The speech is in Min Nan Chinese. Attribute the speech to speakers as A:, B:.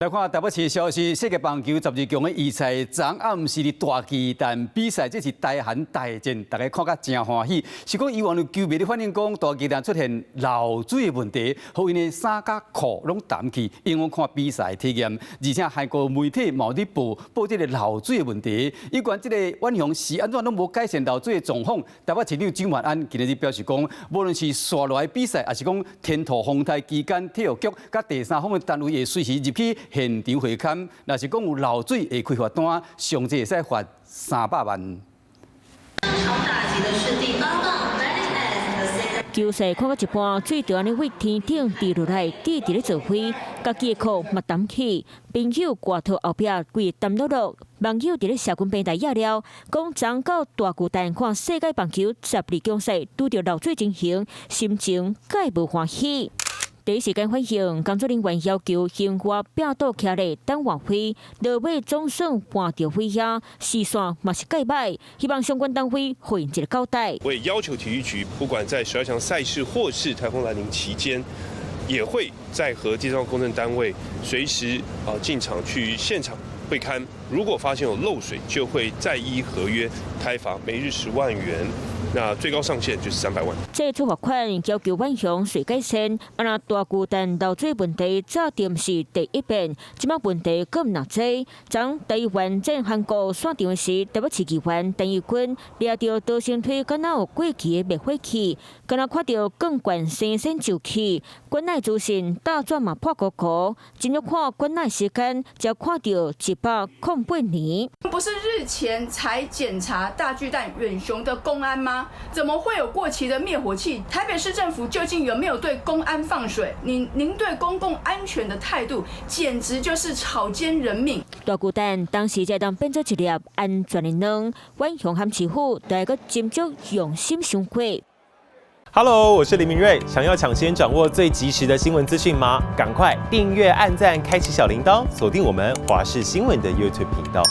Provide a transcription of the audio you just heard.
A: 來看台北市的消息，世界棒球十二強的預賽，昨暗時佇大巨蛋比賽，這是台韓大戰，大家看甲誠歡喜。是講以往有球迷咧反映講，大巨蛋出現漏水的問題，予𪜶的衫佮褲攏澹去，影響看比賽體驗。而且韓國媒體嘛有咧報報這个漏水的問題，有關這个遠雄是按怎攏無改善漏水的狀況，台北市長蔣萬安今日表示講，無論是紲落來比賽，抑是講天兔風台期間，體育局佮第三方的單位會隨時入去現場會勘，若是講有漏水會開罰單，上濟會使罰300萬。
B: 打擊的是第八棒。
C: 球賽看到一半，水就按呢對天頂滴落來，滴直咧做伙，家己的褲嘛澹去，朋友外套後壁規個澹落落。網友佇咧社群平台掖了，講昨到大巨蛋看世界棒球十二強賽，拄著漏水情形，心情蓋無歡喜。第一時間發現，工作人員要求興華摒倒徛咧等換火，落尾總算換著火遐，視線嘛是蓋歹，希望相關單位予𪜶一個交代。
D: 我也要求體育局，不管在12強賽事或是颱風來臨期間，也會再和第三方工程單位隨時啊進場去現場會勘，如果發現有漏水，就會再依合約開罰每日10萬元。那最高上限就是300萬。
C: 這處罰款要求遠雄隨改善，啊若大巨蛋漏水問題早毋是第一遍，這擺問題閣毋若濟。昨台灣戰韓國散場時，台北市議員陳怡君掠著逃生梯，敢若有過期的滅火器，敢若看著鋼管生生皺去，館內資訊大紙嘛破糊糊，進入看館內時間，才看著108年。
E: 不是日前才檢查大巨蛋遠雄的工安嗎？怎麼會有過期的滅火器？台北市政府究竟有沒有對工安放水？您對公共安全的態度，簡直就是草菅人命。
C: 大巨蛋當時才當變做一粒安全的卵，遠雄和市府都愛閣斟酌用心想過。
F: Hello，我是林明瑞，想要搶先掌握最及時的新聞資訊嗎？趕快訂閱、按讚、開啟小鈴鐺，鎖定我們華視新聞的 YouTube 頻道。